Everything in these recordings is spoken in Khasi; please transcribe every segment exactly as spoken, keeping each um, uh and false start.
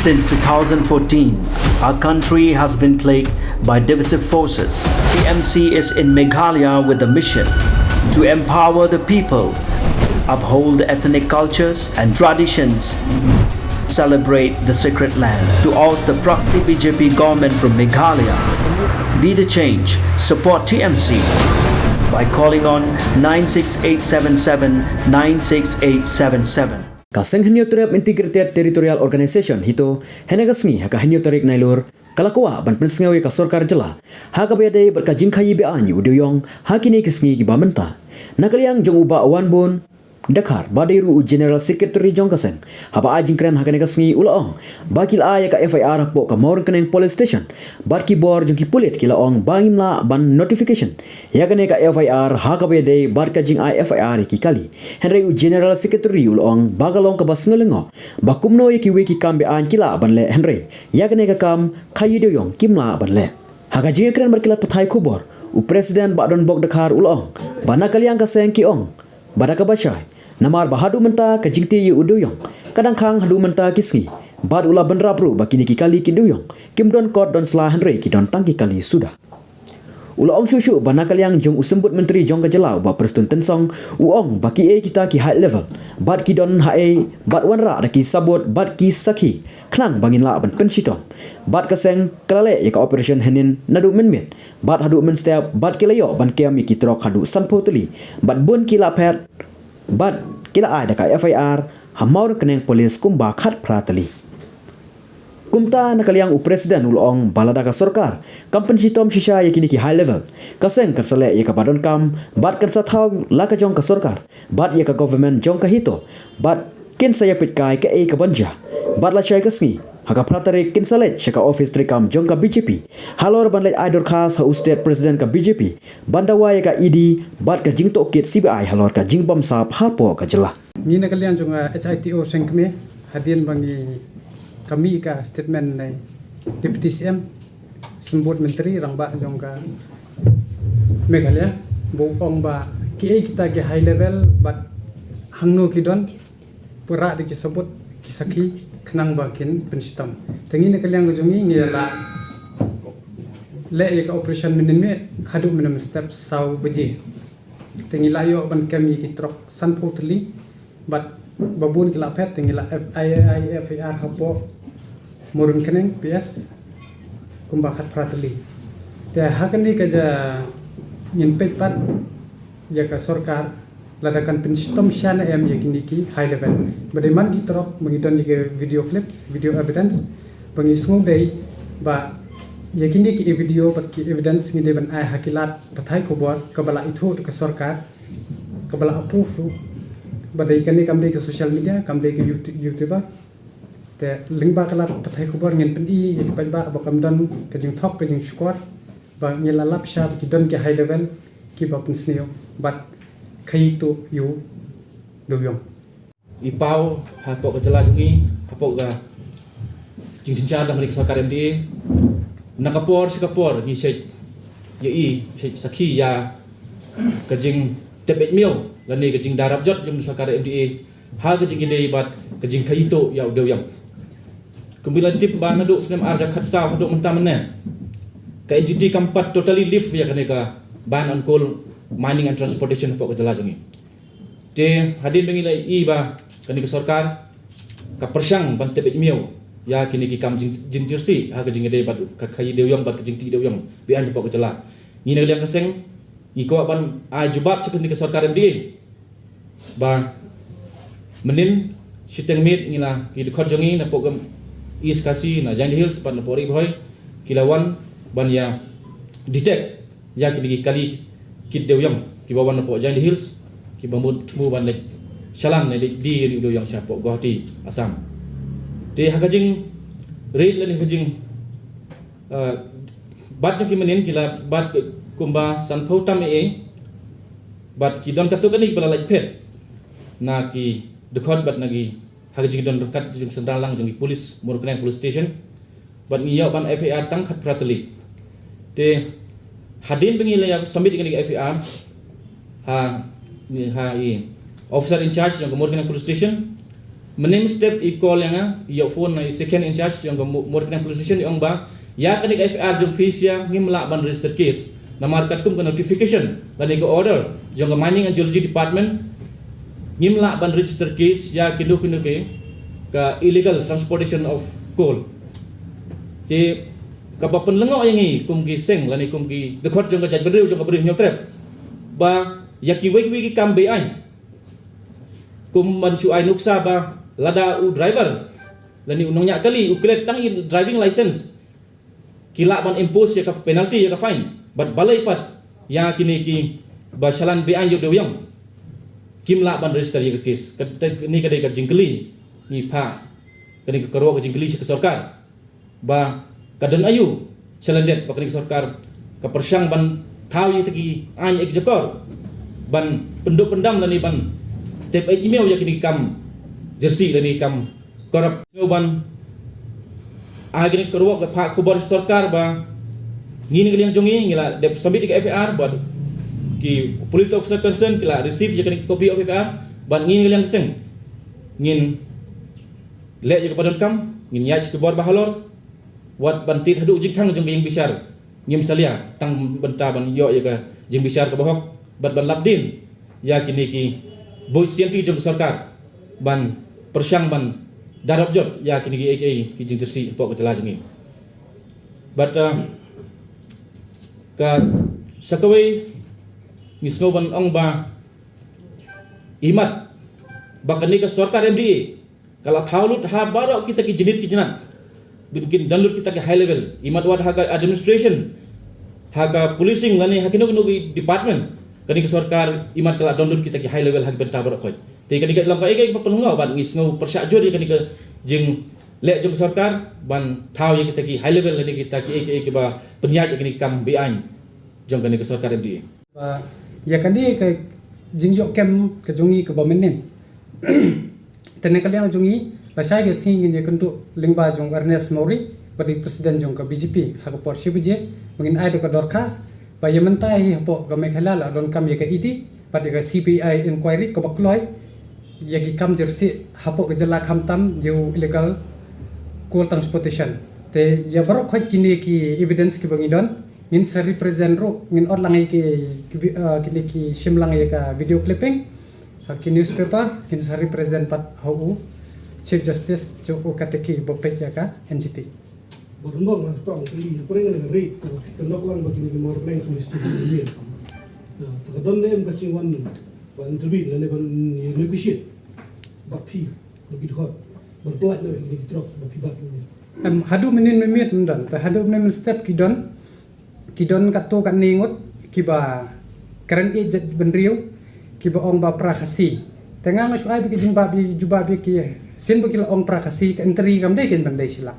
Since two thousand fourteen, our country has been plagued by divisive forces. T M C is in Meghalaya with the mission to empower the people, uphold ethnic cultures and traditions, celebrate the sacred land, to oust the proxy B J P government from Meghalaya. Be the change, support T M C by calling on nine six eight seven seven nine six eight seven seven. Ka Seng Hynñiewtrep Integrated Territorial Organization, HITO, hynne ka sngi ha ka hynñiew tarik Nailur, ka la kwah ban pynsngew ïa ka sorkar jylla ha kaba ïadei bad ka jingkhaïi be-aiñ ïa u dewïong ha kine ki sngi kiba mynta. Na ka liang jong u Bah Wanbun Dkhar, ba dei ruh u General Secretary jong ka seng, haba ai jingkren ha kane ka sngi u la ong ba ki la ai ïa ka F I R hapoh ka Mawryngkneng Police Station bad ki bor jong ki pulit ki la ong ba ngim lah ban notification ïa kane ka F I R ha kaba ïadei bad ka jingai F I R ïa ki kali. Hynrei u General Secretary u la ong ba ka long kaba sngewlyngngoh ba kumno ïa kiwei ki kam be-aiñ ki lah ban leh, hynrei ïa kane ka kam khaïi dewïong kim lah ban leh. Ha ka jingïakren bad ki lad pathai khubor, u President Bah Donbok Dkhar u la ong ba na ka liang ka seng ki ong ba da kaba shai, namar ba haduh mynta ka jingtih ïa u dewïong ka dang khang haduh mynta ki sngi, bad u la bynrap ruh ba kine ki kali ki dewïong kim don kot don sla, hynrei ki don tang ki kali suda. U la ong shuh shuh ba na ka liang jong u Symbud Myntri jong ka jylla u Bah Prestone Tynsong, u ong ba kiei kita ki high level bad ki don haei bad wanrah da ki sabut bad ki sakhi khnang ba ngin lah ban pynshitom. Bad ka seng ka la leh ïa ka operation hynnin naduh mynmiet bad haduh mynstep bad ki la ïoh ban kem ïa ki trok haduh sanphew tylli bad bun ki la phet bad ki la ai da ka F I R ha Mawryngkneng Police kumba khatphra tylli. Kumta na ka liang u President u la ong ba lada ka sorkar kam pynshitom shisha ïa kine ki high level, ka seng kan sa leh ïa kaba donkam bad kan sa thaw la ka jong ka sorkar bad ïa ka government jong ka HITO bad kin sa ïapeit kai kaei kaban jia. Bad lashai ka sngi ha ka phra tarik kin sa leit sha ka office treikam jong ka B J P halor ban leit ai dorkhas ha u State President ka B J P ban dawa ïa ka E D bad ka jingtohkit C B I halor ka jingbym sap hapoh ka jylla. Ngi na ka liang jong, uh, HITO Seng Kmie, hadien ba ngi, ka mih ka statement na Deputy C M, Symbud Myntri Rangbah jong ka Meghalaya, ba u ong ba kiei kita ki high level bad hangno ki don, pura da ki sabut ki sakhi khnang ba kin pynshitom. Te ngi na ka liang ka jong ngi ngi la leh ïa ka operation mynnin miet haduh mynnin step saw baje. Te ngi la ïoh ban kem ïa ki trok sanphew tylli bad ba bun ki la phet, te ngi la F-, ai, ai F I R hapoh Mawryngkneng P S kumba khatphra tylli. Te ha kane ka jaka ngin peit pat ïa ka sorkar lada kan pynshitom shisha ne em ïa kine ki high level. Ba dei man ki trok ba ngi don ïa ki video clips, video evidence ba ngi sngewdei ba ïa kine ki video bad ki evidence ngi dei ban ai ha ki lad pathai khubor kaba la ithuh da ka sorkar, kaba la approve ruh. Ba dei kane kam dei ka social media, kam dei ka Yout-, YouTuber. Te lyngba ka lad pathai khubor ngin pyni ïa ki paidbah ba kam don ka jingthok ka jingshukor ba ngi la lap sha ba ki don ki high level kiba pynsniew bad khaïi tuh ïa u dewïong. I paw hapoh ka jylla jong ngi, hapoh ka jingjynjar jong ka sorkar M D A. Na ka por sha ka por ngi shait ïa i, shait sakhi ïa ka jingtep beit miaw lane ka jingdarap jot jong ka sorkar M D A ha ka jingïadei bad ka jingkhaïi tuh ïa u dewïong. Kumba la tip ba naduh snem ar hajar khatsaw haduh mynta mynne, ka N G T kam pat totally lift ïa kane ka ban on coal mining and transportation hapoh ka jylla jong ngi. Te hadien ba ngi la ïohi ba kane ka sorkar ka pyrshang ban tep beit miaw ïa kine ki kam jing-, jingjyrsieh ha ka jingïadei bad ka khaïi dewïong bad ka jingtih dewïong be-aiñ hapoh ka jylla. Ngi na ka liang ka seng ngi kwah ban ai jubab sha kane ka sorkar M D A ba mynnin shiteng miet ngi la, ki dkhot jong ngi napoh ka East Khasi, na Jaintia Hills bad napoh Ri Bhoi ki la wan ban ïa detect ïa kine ki kali kit dewïong kiba wan napoh Jaintia Hills, kiba mut thmu ban leit shalan ne leit die ïa u dewïong shapoh Guwahati, Assam. Te ha ka jingreid lane ka jing, eh, bat jong ki mynnin ki la bat kumba sanphew tam eh, bad ki don katto katne kiba la lait phet na ki dkhot bad na ki, ha ka jingdon ryngkat jong sendang lang jong ki police, Mawryngkneng Police Station. Bad ngi ïoh ban F I R tang khatphra tylli. Te hadien ba ngi la ïa submit ïa kane ka F I R ha, ngi ha i officer in charge jong ka Mawryngkneng Police Station, Mynne mynstep i call ïa nga, ïoh phone na i second in charge jong ka Mo-, Mawryngkneng Police Station, i ong ba ïa kane ka F I R jong phi sha ngim lah ban register case. Namar katkum ka notification lane ka order jong ka Mining and Geology Department, ngim lah ban register case ïa kino kino ki ka illegal transportation of coal. Te kaba pynlyngngoh ïa ngi kum ki seng lane kum ki dkhot jong ka jaitbynriew jong ka Ri Hynñiewtrep, ba ïa kiwei kiwei ki kam be-aiñ, kum ban shu ai nuksa ba lada u driver lane u nongñiah kali u klet tang ïa i driving license, ki lah ban impose ïa ka penalty, ïa ka fine. Bad balei pat ïa kine kiba shalan be-aiñ ïa u dewïong kim lah ban register ïa ka case. Kane ka dei ka jingkylli ngi phah, kane ka kyrwoh ka jingkylli sha ka sorkar ba ka don aïu sha lyndet ba kane ka sorkar ka pyrshang ban thaw ïa kita ki aiñ executor ban pynduh pyndam lane ban tep ïa i miaw ïa kine ki kam jyrsieh lane ki kam corrupt. Ngi ban ai kane ka kyrwoh ka phah khubor sha sorkar ba ngi na ka liang jong ngi ngi la dep submit ïa ka F I R bad ki police officer concerned ki la receive ïa kane ka copy of F I R bad ngi na ka liang ka seng ngin leh ïa kaba donkam, ngin ïaid sha ki bor ba halor, wat ban tied haduh jingkhang jong ka ïingbishar, ngim salia tang bynta ban ïoh ïa ka jingbishar kaba hok bad ban lap dien ïa kine ki buit sianti jong ka sorkar ban pyrshang ban darap jot ïa kine kiei kiei ki jingjyrsieh hapoh ka jylla jong ngi. Bad, uh, ka sa kawei ngi sngew ban ong ba imat ba kane ka sorkar M D A ka la thaw lut ha baroh kita ki jingit ki jingat, ba kin don lut kita ki high level. Imat wat ha ka administration, ha ka policing lane ha kino kino ki department, kane ka sorkar imat ka la don lut kita ki high level ha ki bynta baroh khoit. Te kane ka long kaei kaei kaba pynlyngngoh bad ngi sngew pyrshah jur ïa kane ka jingleh jong ka sorkar ban thaw ïa kita ki high level lane kita kiei kiei kiba pynïaid ïa kane ka kam be-aiñ jong kane ka sorkar M D A. Ba ïa kane ka jingïoh kem ka jong ngi kaba mynnin. Te na ka liang jong ngi, lashai ka sngi ngin ïakynduh lyngba jong Ernest Mawrie, ba dei president jong ka B J P, ha ka por shi baje, ba ngin ai da ka dorkhas ba ïa mynta hi hapoh ka Meghalaya la donkam ïa ka E D bad ïa ka C B I inquiry kaba kloi ïa ki kam jyrsieh hapoh ka jylla khamtam ïa u illegal coal transportation. Te ïa baroh khoit kine ki evidence kiba ngi don, ngin sa represent ruh, ngin ot lang ïa ki, ki, uh, kine ki shim lang ïa ka video clipping ha ki newspaper, ngin sa represent pat ha u Chief Justice jong u kata ki ba peit ïa ka N G T. Ba rumbong lang strong kali na pring na ri ka nok lang ba kini ki mor pring kini stu ni. Na ta ka don ne em ka ching wan ba intervene ne ban negotiate ba phi ba ki dhot ba plat na ni drop ba phi bat ni. Em, haduh mynnin mynmiet myndan, ta haduh mynnin mynstep ki don, ki don katto katne ngut kiba kren ïeit jaitbynriew, kiba ong ba pra Khasi. Te nga nga shu ai ba ki jingbap, jubab ïa ki, sien ba ki la ong pra Khasi, ka entry kam dei kin ban dei shilak.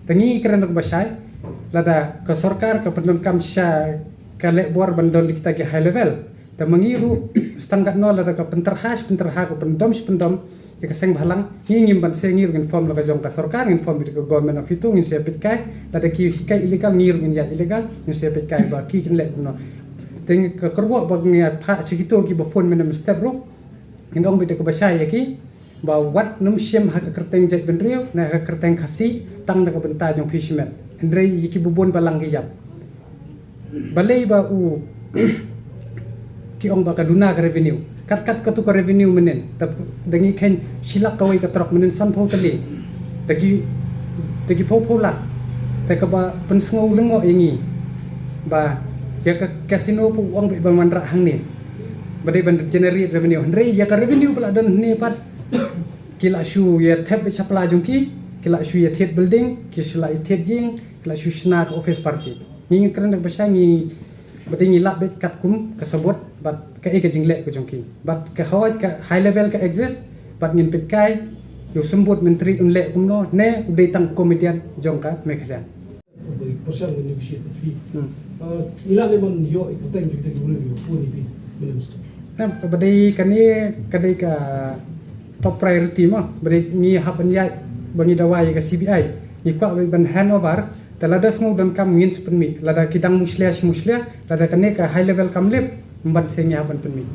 Te ngi kren da kaba shai, lada ka sorkar ka pyndonkam sha ka leh bor ban don kita ki high level. Te ma ngi ruh, stang katno lada ka pynterha shi pynterha, ka pyndom shi pyndom ïa ka seng bhalang, ngi ngim ban se, ngi ruh ngin form la ka jong ka sorkar, ngin form ïa ka government of itu, ngin se peit kai, lada ki hikai illegal, ngi ruh ngin ïa illegal, ngin se peit kai ba ki kin leh kumno. Te ngi ka kyrwoh ba ngi phah sha kito kiba phone mynne mynstep ruh, ngin ong beit da kaba shai ïa ki ba wat nym shim ha ka kyrteng jaitbynriew ne ha ka kyrteng Khasi tang da ka bynta jong phi shimet. Hynrei ïa kiba bun balang ki ïap. Balei ba u ki ong ba ka duna ka revenue. Kat kat katu ka revenue mynnin. Ta da ngi kheiñ shilak kawei ka trok mynnin sanphew tylli. Da ki, da ki phew phew lak. Te kaba pynsngew lyngngoh ïa ngi ba ïa ka casino pu u ong beit ba wanrah hangne ba dei ban generate revenue. Hynrei ïa ka revenue ba la don hangne pat ki la shu ïa thep beit shapla jong ki, ki la shu ïa thied building, ki shu la ïa thied ïing, ki la shu shna ka office party. Ngi ngin kren da kaba shai, ngi ba dei ngi lap beit katkum ka sabot bad kaei ka jingleh ka jong ki. Bad ka hawai ka high level ka exist bad ngin peit kai ïa u symbud myntri un leh kumno ne u dei tang comedian jong ka Meghalaya. Ba pyrshang ban negotiate bad phi. Hmm. Ah, ngi lah ne ban ïoh i kyrteng jong kita ki briew ïa phone ïa phi mynne mynstep. Em, ba dei kane ka dei ka top priority mo. Ba dei ngi hap ban ïaid ba ngi dawa ïa ka C B I. Ngi kwah ban hand over. Te lada sngew donkam ngin sa pynmih. Lada ki dang mushlia shi mushlia, lada kane ka high level kam lip, ym ban se ngi hap ban pynmih.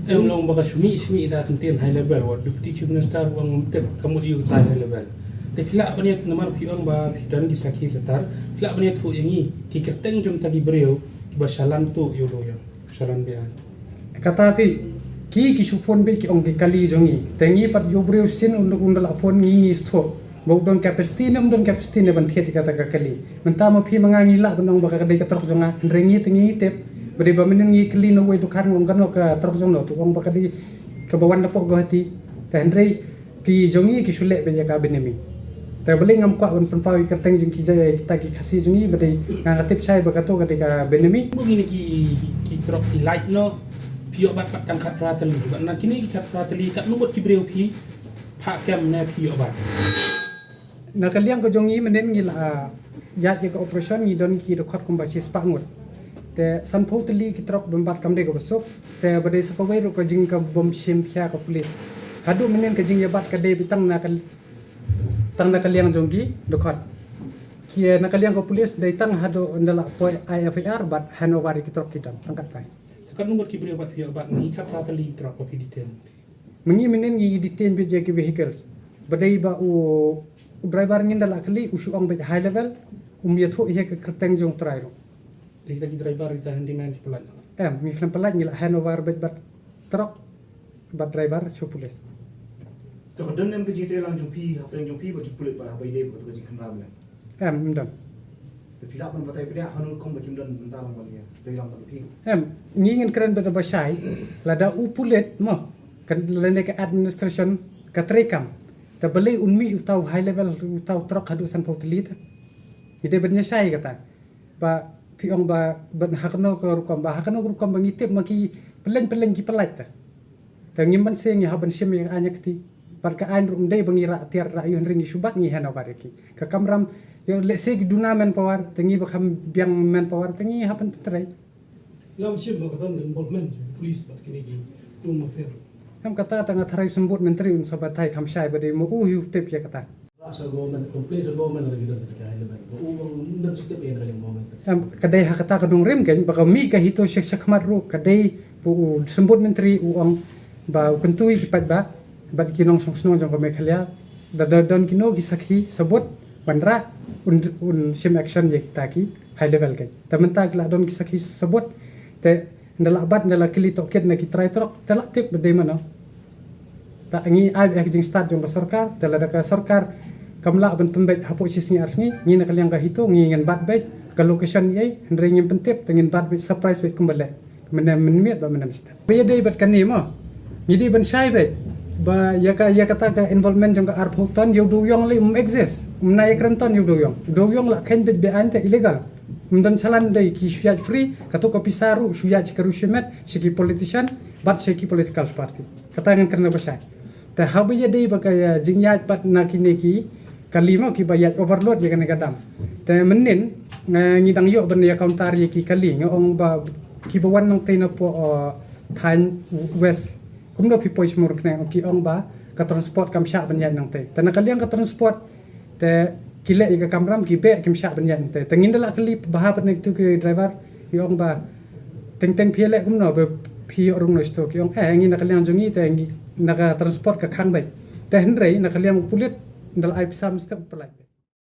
Em long ba ka shu mih shu mih da ka ktien high level, wat Deputy Chief Minister u ong mynta ka mut ïa utai high level. Te phi lah ban ïathuh namar phi ong ba phi don ki sakhi satar, phi lah ban ïathuh ïa ngi ki kyrteng jong kita ki briew kiba shalan tuh ïa u Dewïong, shalan beit. Kata phi, ki ki shu phone beit ki ong ki kali jong ngi. Te ngi pat ïa u briew sien un, un da la phone ngi ngi shu ba u don capacity ne um don capacity ne ban thied ïa kata ka kali. Mynta ma phi ma nga ngi lah ban ong ba ka dei ka trok jong nga, hynrei ngi te ngi tip ba dei ba mynnin ngi kylli na uwei u dukhan, ong kano ka trok jong no, te u ong ba ka dei kaba wan napoh Guwahati. Te hynrei ki jong ngi ki shu leh beit ïa ka bynta mi. Te balei ngam kwah ban pynpaw ïa ka kyrteng jong ki, ja, kita ki Khasi jong ngi, ba dei nga nga tip shai ba kato ka dei ka bynta mi. Ba kine ki, ki trok ki lait noh, phi ïoh bat pat tang khatphra tylli. Bad na kine ki khatphra tylli katno ngut ki briew phi phah kem ne phi ïoh bat? Na ka liang ka jong ngi mynnin ngi la, ah, ïaid ïa ka operation ngi don ki dkhot kumba shispah ngut. Te sanphew tylli ki trok bym bat kam dei kaba suk. Te ba dei sa kawei ruh ka jing ka bym shim khia ka pulit. Haduh mynnin ka jingïabat ka dei beit tang na ka, tang na ka liang jong ki dkhot. Ki, eh, na ka liang ka pulit dei tang haduh ynda la poi ai F I R bad hand over ïa ki trok ki don tang katkai. Te katno ngut ki briew ba phi ïoh bat, ngi khatphra tylli ki trok ba phi detain? Ma ngi mynnin ngi detain beit ïa ki vehicles. Ba dei ba u, u driver ngin da la kylli u shu ong beit high level, um ïathuh ïa ka kyrteng jong u trai ruh. Dei kita ki driver, kita handyman ki pynlait noh? Em, ngi khlem pynlait, ngi la hand over beit bad trok bad driver sha u pulit. Te ka don em ka jingtreilang jong phi hapdeng jong phi bad ki pulit ba la, ba ïadei bad ka jingkhynra beit? Em, ym don. Te phi lah ban batai phi ïa hanu kum ba kim don bynta lang ban ïa treilang bad phi? Em, ngi ngin kren beit ba shai, lada u pulit mo, kan lane ka administration ka treikam. Te balei un mih uta u high level, uta u trok haduh sanphew tylli te? Ngi dei ban ïa shai kata. Ba phi ong ba ban ha kano ka rukom, ba ha kano ka rukom ba ngi tip ma ki pynleng pynleng ki pynlait te. Te ngim banse ngi hap ban shim ïa ka aiñ ïa kti. Bad ka aiñ ruh ym dei ba ngi rah tiar rah ïuh, hynrei ngi shu bat ngi hand over ïa ki. Ka kamram ïoh lehse ki duna manpower, te ngi ba kham biang manpower te ngi hap ban pyntrei. Ngam shim ba ka don involvement jong ki police bad kine ki Home Affairs. Em, kata te nga tharai u symbud myntri un sa batai kham shai ba dei ma u hi u tip ïa kata. Rah sha government, complain sha government lada ki don kata ka high level. Ba u ong ym don shu tip ïa kata ka government. Em, ka dei ha kata ka nongrim kein ba ka mih ka HITO sha shakhmat ruh ka dei ba u symbud myntri u ong ba u kyntu ïa ki paidbah bad ki nongshong shnong jong ka Meghalaya, da, da don kino ki sakhi sabut ban rah un, un shim action ïa kita ki high level kein. Te mynta ki la don ki sakhi sabut, te ynda la bat, ynda la kylli tohkit na ki trai trok, te la tip ba dei mano. Te ngi ai beit ha ka jingstad jong ka sorkar, te lada ka sorkar kam lah ban pynbeit hapoh shi sngi ar sngi, ngi na ka liang ka HITO ngi ngin bat beit ka location ei, hynrei ngim pyntip, te ngin bat beit surprise beit kumba leh. Mynne mynmiet bad mynne mynstep. Ba ïadei bad kane mo, ngi dei ban shai beit ba ïa ka, ïa kata ka involvement jong ka arphew ton ïa u Dewïong lei um exist. Um nai ïakren ton ïa u Dewïong. U Dewïong la kheiñ beit be-aiñ te illegal. Um don challan, dei ki shu ïaid free, kato ka pisa ruh shu ïaid sha ka ri shimet, sha ki politician bad sha ki political party. Kata ngan kren ba shai. Te haba ïadei bad ka, eh, jingïaid bad na kine ki kali mo kiba ïaid overload ïa kane ka dam. Te mynnin, eh, ngi dang ïoh ban ïa counter ïa ki kali, nga ong ba kiba wan nangtei napoh, eh, thaiñ West. Kumno phi poi sha Mawryngkneng, ki ong ba ka transport kam shah ban ïaid nangtei. Te na ka liang ka transport, te ki leh ïa ka kamram, ki beh, kim shah ban ïaid nangtei. Te ngin da la kylli bha bad na kitu ki driver, ki ong ba teng teng phi leh kumno ba phi ïoh rung noh shito, ki ong eh ngi na ka liang jong ngi te ngi na ka transport ka khang beit. Te hynrei na ka liang u pulit da la ai pisa mynstep u pynlait beit.